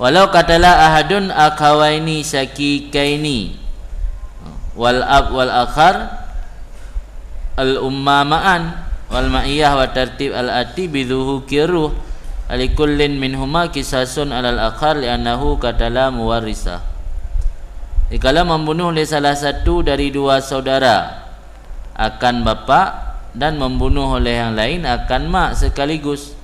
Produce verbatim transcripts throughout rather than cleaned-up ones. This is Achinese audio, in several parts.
Walau qatala ahadun akhawaini syakikaini wal ab wal akhar al umma ma'an wal ma'iyah wa tartib al ati bidhuhu kiruh, alikullin minhuma kisasun alal akhar li'annahu qatala muwarrisa. Jikalau membunuh oleh salah satu dari dua saudara akan bapak dan membunuh oleh yang lain akan mak sekaligus.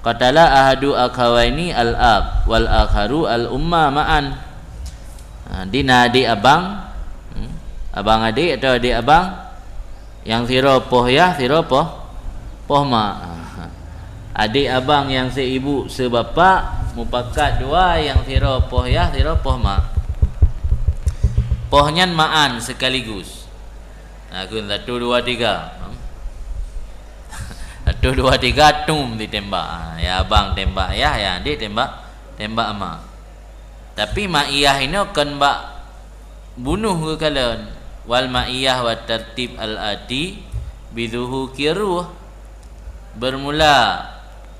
Qatala ahadu akhawaini al-ab wal akharu al-umma ma'an. Ha, di na adik abang, hmm, abang adik atau adik abang, yang sidroe poh yah, sidroe poh, poh mak. Adik abang yang seibu sebapak mupakat dua, yang sidroe poh yah, sidroe poh mak. Poh nyan ma'an sekaligus. Nah, kun satu, dua, tiga. Satu, dua, tiga, tum ditembak. Ha, ya abang tembak yah, ya adik tembak, tembak mak. Tapi ma'iyah inoe kon bak bunoh geukalon. Wal ma'iyah wa tartib al-ati bizuhu kiruh. Bermula,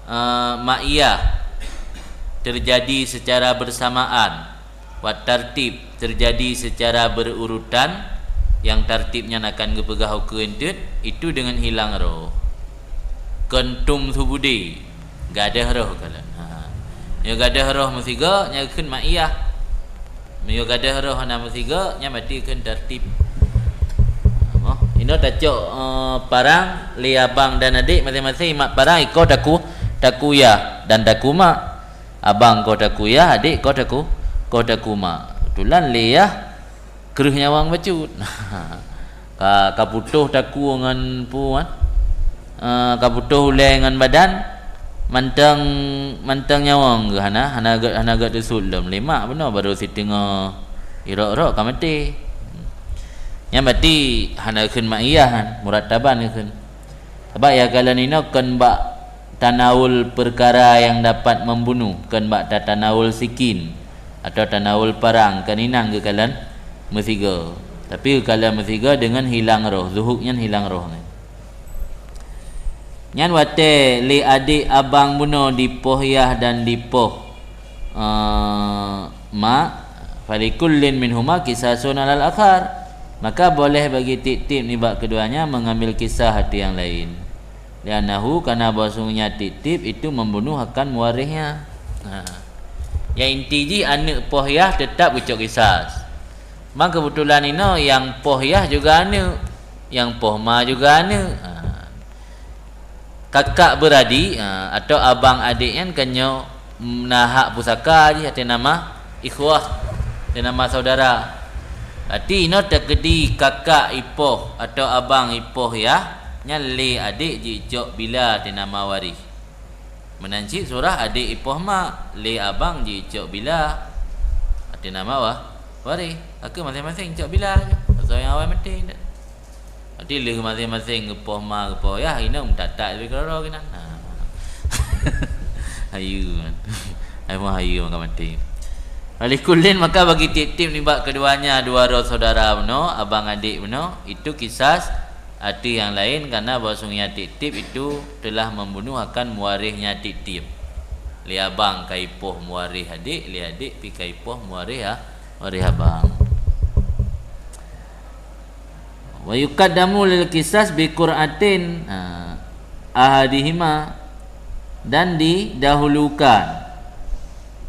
eh, ma'iyah terjadi secara bersamaan, wa tartib terjadi secara berurutan, yang tartib nyan akan geupeugah ukeue enteuk, itu dengan hilang roh. Kon tum subudi, gadôh roh kalon. Ha. Nyoe gadôh roh meusigo, nyan kheun ma'iyah. Meunyoe gadôh roh hana meusigo, nyan berarti kheun tartib. Moh, inoe tacok, eh, parang lé abang dan adik, masing-masing mat parang iko taku, taku yah dan taku mak. Abang ko taku yah, adik ko taku, ko taku mak. Keubeutulan lé yah kreueh nyawöng bacut. Ka, ka putôh taku ngon pu, kan? Eh, ka putôh ulèe ngon badan, mantong, mantong nyawöng geuh hana, hana gèt, hana gèt teusut lom. Lé mak bunoe baru siteungoh irok-irok ka maté. Nyan berarti hana kheun ma'iyah kan, murattaban kheun. Sabab ya kalon inoe kon bak tanawul peukara nyang dapat membunuh, kon bak tatanawul sikin atau tanawul parang, kon inan geukalon meusigo. Tapi geukalon meusigo deungon hilang roh, zuhuk nyan hilang roh nyan. Nyan watèe lé adik abang bunoe dipoh yah dan dipoh, eh, mak, falikullin minhuma kisasun alal akhar. Maka boleh bagi tiep-tiep nibak keduanya mengambil kisah ateueh nyang laén. Li'annahu, karena bahwasanya tiep-tiep itu membunuh akan muwarihnya. Ha. Nyang inti jih aneuk poh yah tetap geucok kisas. Mang keubeutulan inoe nyang poh yah juga aneuk, nyang poh ma juga aneuk. Ha. Kakak beradik, ha, atau abang adik nyan kan nyoe na hak pusaka jih ateueh nama ikhwah, ateueh nama saudara. Berarti inoe teukeudi kakak ipoh atau abang ipoh yah, nyan lé adik jicok bila ateueh nama waréh. Meunan cit surah adik ipoh mak, lé abang jicok bila ateueh nama wa-, waréh. Ka keuh masing-masing cok bila, asai nyang awai maté. Berarti lheueh masing-masing geupoh ma, geupoh yah, inong meutat-tat leubeh keudroe-droe keunan. Ha. Hayeue. Hai meuh hayeue maka maté. Falikullin, maka bagi tiep-tiep nibak keduanya dua droe saudara bunoe, abang adik bunoe, itu kisas ateueh nyang laén, karena bahwasanya tiep-tiep itu telah membunuh akan muwarihnya tiep-tiep. Lé abang ka ipoh muwarih adik, lé adik pi ka ipoh muwarih, ha, muwarih abang. Wa yuqaddamu lil qisas bi qur'atin, ha, ahadihima, dan didahulukan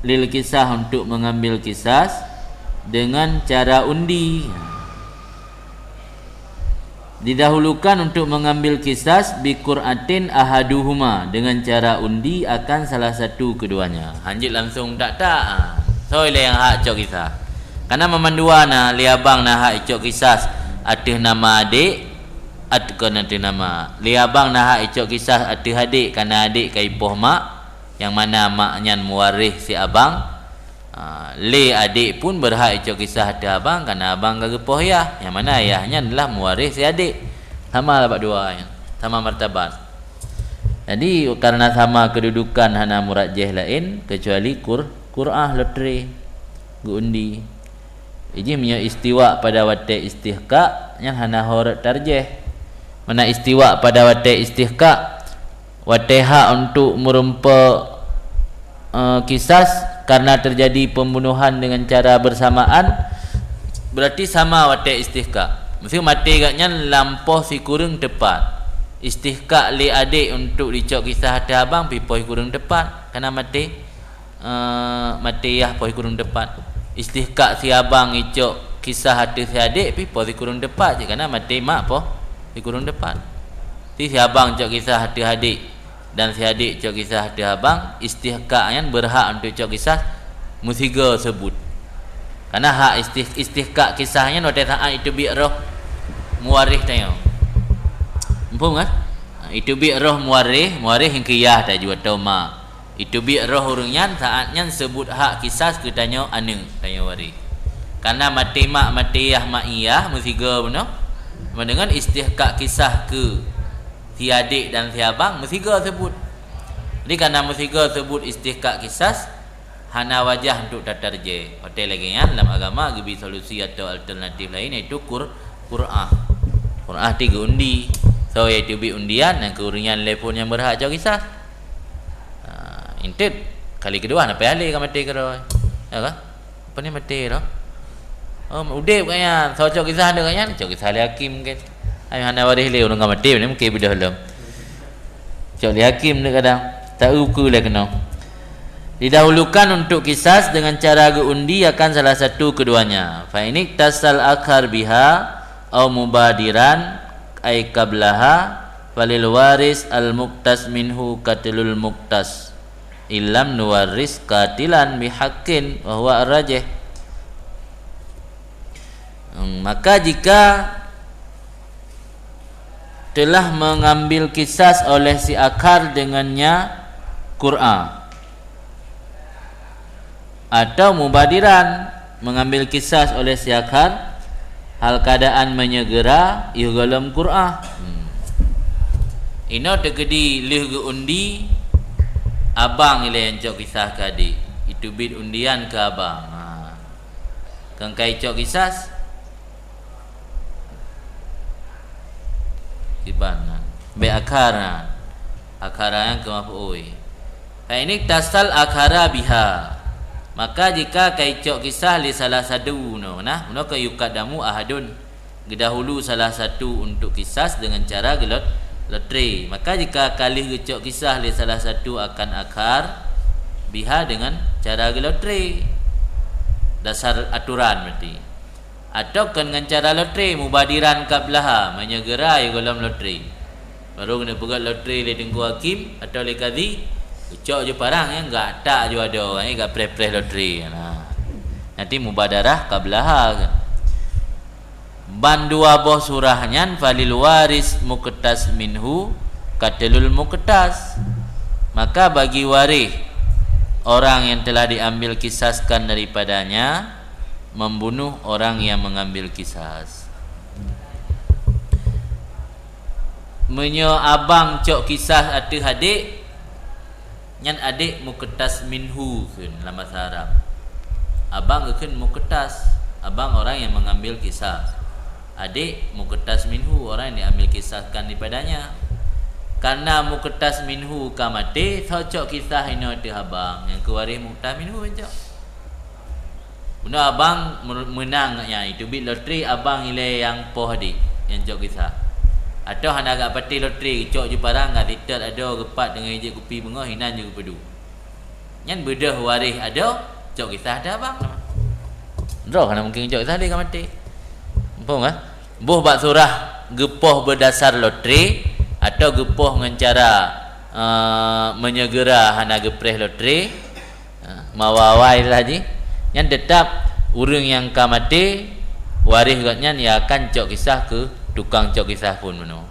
lil qisas, untuk mengambil qisas dengan cara undi. Didahulukan untuk mengambil qisas bi qur'atin ahaduhuma, dengan cara undi akan salah satu keduanya. Hanjeuet langsung tak-tak, ha. Soe lé nyang hak cok qisas? Karena meumandua na, lé abang na hak icok qisas ateueh nama adik, at-, kon ateueh nama. Lé abang na hak icok qisas ateueh adik, karena adik ka ipoh mak, nyang mana mak nyan muwarih si abang. Ha, lé adik pun berhak icok qisas ateueh abang, karena abang ka geupoh yah, nyang mana yah nyan adalah muwarih si adik. Sama bak dua nyan, sama martabat. Jadi, karena sama kedudukan hana murajjeh laén, kecuali kur-, qur'ah, lotre, geuundi. Ijih meunyoe istiwa pada watèe istihqaq, nyan hana ho rot tarjeh. Mana istiwa pada watèe istihqaq, watèe hak untuk meureumpok, eh, qisas, Karena terjadi pembunuhan dengan cara bersamaan, berarti sama watée istihqaq. Maksud maté gobnyan lam poh sikureueng teupat. Istihqaq lé adék untuk dicok kisah ateueh abang pih poh sikureueng teupat, karena maté, eh, maté yah poh sikureueng teupat. Istihqaq si abang icok kisah ateueh si adék pih poh sikureueng teupat, karena maté mak poh sikureueng teupat. Jadi si abang cok kisah ateueh adék, dan si adék cok kisah ateueh abang, istihqaq nyan berhak untuk cok kisah meusigoe seubut. Karena hak istih-, istihqaq kisah nyan watée saát iteubiet roh muwarih tanyoe. Muphom kan? Iteubiet roh muwarih, muwarih nyang keu yah taju atau ma. Iteubiet roh ureuëng nyan, saát nyan seubut hak kisah keu tanyoe aneuëk tanyoe waréh. Karena maté mak, maté yah, mak yah meusigoe bunoe. Meudeungon istihqaq kisah keu si adék dan si abang meusigoe seubut. Jadi karena meusigoe seubut istihqaq kisas, hana wajah untuk tatarjih. Watée lagée nyan lam agama geubi solusi atau alternatif lain, yaitu qur-, qur'ah. Qur'ah ti geu-undi. Soe nyang teubiet undian, nyang keu ureuëng nyan lé phon nyang berhak cok kisah. Ha, intet kali keudua na payah lé ka maté keudroe. Ya kan? Apa ni maté tu? Oh, udeb kat nyan. Soe cok kisah deuk kat nyan? Cok kisah lé hakim mungkin. Ai hana waréh lé ureuëng ka maté, mungkin beudôh lom. Cok lé hakim deuk kadang. Tak uku lé keunoe. Didahulukan untuk kisas dengan cara geu-undi akan salah satu keduanya. Fa inik tasal akhar biha au mubadiran ai qablaha falil waris al muktas minhu katilul muktas. Illam nuwaris katilan bihaqqin wa huwa arrajih. Hmm, maka jika telah mengambil kisas oleh si akhar dengannya qur'ah, atau mubadiran mengambil kisas oleh si akhar, hal keadaan menyegera yôh gohlom qur'ah. Hmm. Inoe teukeudi lheueh geu-undi, abang ilée nyang cok kisah keu adék. Iteubiet undian keu abang. Ha. Keu kayée cok kisas? Iban nyan. Bék akhara. Akhara nyang keu maf'ul. Fa inik tasal akhara biha. Maka jika kayée cok kisah lé salah satu nyoe, nah, meunoe ka yukadamu ahadun. Geudahulu salah satu untuk kisas dengan cara gelot-, lotre. Maka jika ka lheueh geucok kisah lé salah satu akan akhar, biha dengan cara geulotre. Dasar aturan berarti. Atau kon ngon cara lotre, mubadiran qablaha, meunyeugera yôh gohlom lotre. Barô keuneuk peugét lotre lé teungku hakim atau lé kadhi, geucok ju parang, ya, gak tak ju adoe, ya, gak preh-preh lotre. Nah. Nanti mubadarah qablaha. Ban dua boh surah nyan falil waris muktas minhu katilul muktas. Maka bagi waréh orang yang telah diambil kisaskan daripadanya membunuh orang yang mengambil kisas. Meunyoe abang cok kisas ateueh adék, nyan adék muktas minhu kheun lam basa Arab. Abang geukheun muktas, abang orang yang mengambil kisas. Adék muktas minhu, orang yang diambil kisaskan daripadanya. Karena muktas minhu ka maté, soe cok kisah inoe ateueh abang, nyang keu waréh muktas minhu cok. Bunoe abang mer-, meunang nyan, iteubiet lotre abang ilée nyang poh adék, nyang cok kisah. Atau hana gak patéh lotre, geucok ju parang, gak sitot adoe geupat deungon ijép kupi beungoh, inan ju geupeuduek. Nyan beudôh waréh adoe, cok kisah ateueh abang. Droe hana mungken cok kisah lé ka maté. Muphom, eh? Boh bak surah geupoh beudasar lotre atau geupoh ngon cara, eh, meunyeugera hana geupreh lotre, Ha, mawawai lah jih. Nyan teutap ureuëng nyang ka maté, waréh gobnyan ia akan cok kisah keu tukang cok kisah phon bunoe.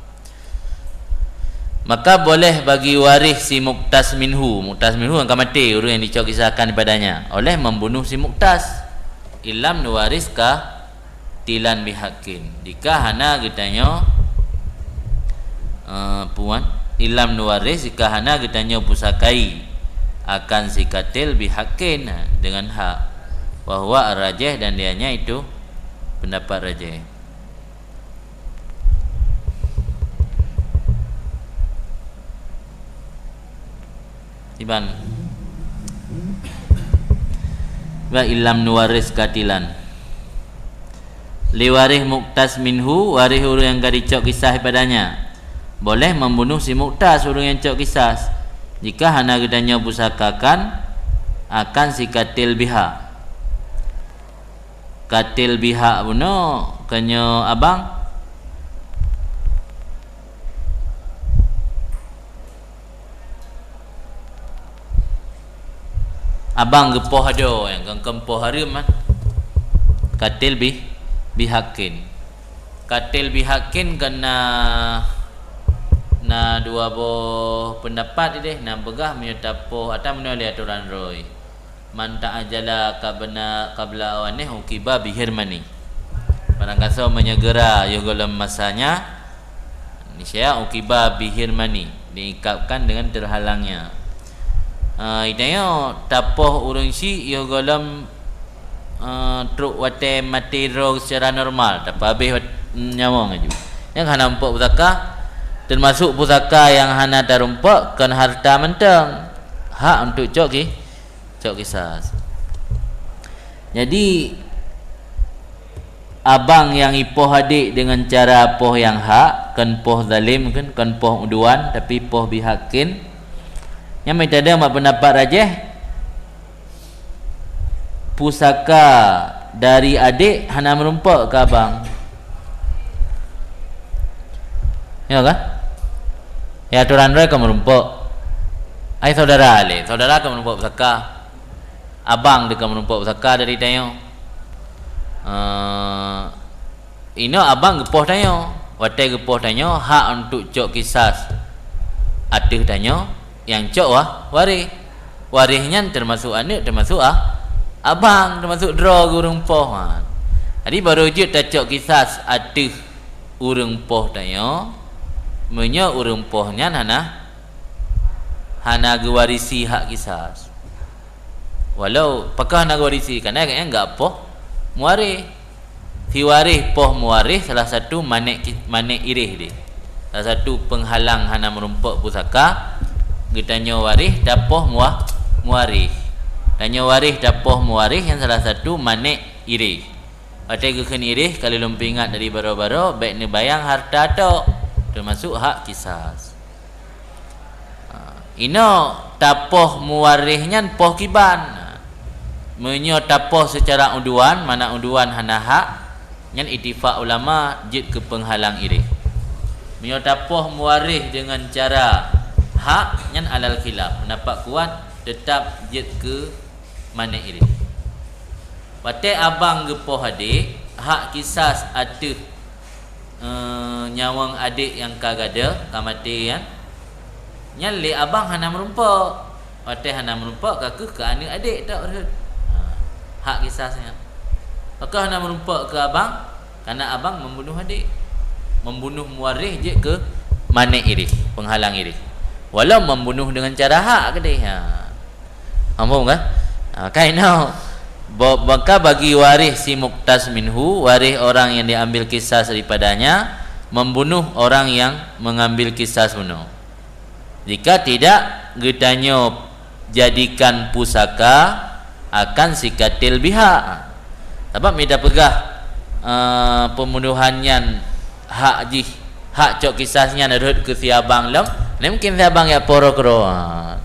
Maka boleh bagi waréh si muktas minhu, muktas minhu nyang ka maté, ureuëng nyang dicok kisahkan padanya, oleh membunuh si muktas. Illam nuwaris ka tilan bihaqqin. Jika hana geutanyoe, eh, puan, illam nuwaris, jika hana geutanyoe pusakai akan si katil bihaqqin, dengan hak. Wa huwa ar-rajih, dan dianya itu pendapat rajih. Iban. Wa illam nuwaris katilan. Li waréh muktas minhu, waréh ureuëng nyang ka jicok kisah padanya, boleh membunuh si muktas, ureuëng nyang cok kisah, jika hana geutanyoe pusakakan akan si katil bihak. Katil bihak bunoe keunyoe abang. Abang geupoh adoe, nyang keu-, keu poh hareuem, ah. Katil bih-, bihakin. Katil bihakin keu na, na dua boh peundapat ideh, na peugah meunyoe tapoh, atawa meunyoe lé atoran droe. Man ta'ajjala qabna-, qabla awanih uqiba bihirmani. Barang gasoe meunyeugera yoh gohlom masanya, niscaya uqiba bihirmani, diikabkan dengan terhalangnya. Ah, itanyoe tapoh ureuëng syik yoh gohlom, ah, trok watée maté droe secara normal, tapeuhabéh wat-, nyawöng laju. Nyang hana muphom pusaka, termasuk pusaka nyang hana tarumpok kon harta mantong, hak untuk cok ki-, cok kisas. Jadi, abang nyang ipoh adék deungon cara poh nyang hak, kon poh zalim, kon, kon poh udwan, tapi poh bihakin. Nyang meutada mak peundapat rajih, pusaka dari adék hana meurumpok keu abang. Ya kan? Ya, atoran droe ka meurumpok. Ai saudara lé, saudara ka meurumpok pusaka. Abang teuka meurumpok pusaka dari tanyoe. Eh, inoe abang geupoh tanyoe. Watée geupoh tanyoe, hak untuk cok kisas ateueh tanyoe nyang cok wa-, waréh. Waréh nyan teumasok aneuëk, teumasok a-, abang, teumasok droe ureuëng poh. Ha. Jadi, barô jeuet tacok kisas ateueh ureuëng poh tanyoe, meunyoe ureuëng poh nyan hana, hana geuwarisi hak kisas. Walau pakon hana geuwarisi, karena nyan gak poh muwaréh. Si waréh poh muwaréh salah satu manék ki-, manék iréh deh. Salah satu peunghalang hana meurumpok pusaka, geutanyoe waréh tapoh muwa-, muwaréh. Tanyoe waréh tapoh muwaréh nyan salah satu manék iréh. Watée geukheun iréh, ka lôn peuingat dari baroe-baroe, bék neubayang harta tok, teumasok hak kisas. Ha, inoe tapoh muwaréh nyan poh kiban. Meunyoe tapoh seucara udwan, mana udwan hana hak, nyan itifak ulama jeuet keu peunghalang iréh. Meunyoe tapoh muwaréh deungon cara hak, nyan alal khilaf, peundapat kuat, teutap jeuet keu manék iréh. Watée abang geupoh adék, hak kisas ateueh, eh, nyawöng adék nyang ka gadôh, ka maté nyan, nyan lé abang hana meurumpok. Watée hana meurumpok, ka kheueh keu aneuëk adék tok rhot. Ha, hak kisas nyan. Pakon hana meurumpok keu abang? Karena abang membunuh adék. Membunuh muwaréh jeuet keu manék iréh, peunghalang iréh. Walau membunuh dengan cara hak keudeh. Ha. Faham kan? Ha, kan inoe. Ba-, maka bagi waréh si muktas minhu, waréh orang yang diambil kisas daripadanya, membunuh orang yang mengambil kisas bunoe. Jika tidak, geutanyoe jadikan pusaka akan si katil bihak. Sabab meunyoe tapeugah, eh, pembunuhan nyan hak jih, hak cok kisas nyan rhot keu si abang lom, nyan mungkin si abang jak poh droe keudroe. Ha.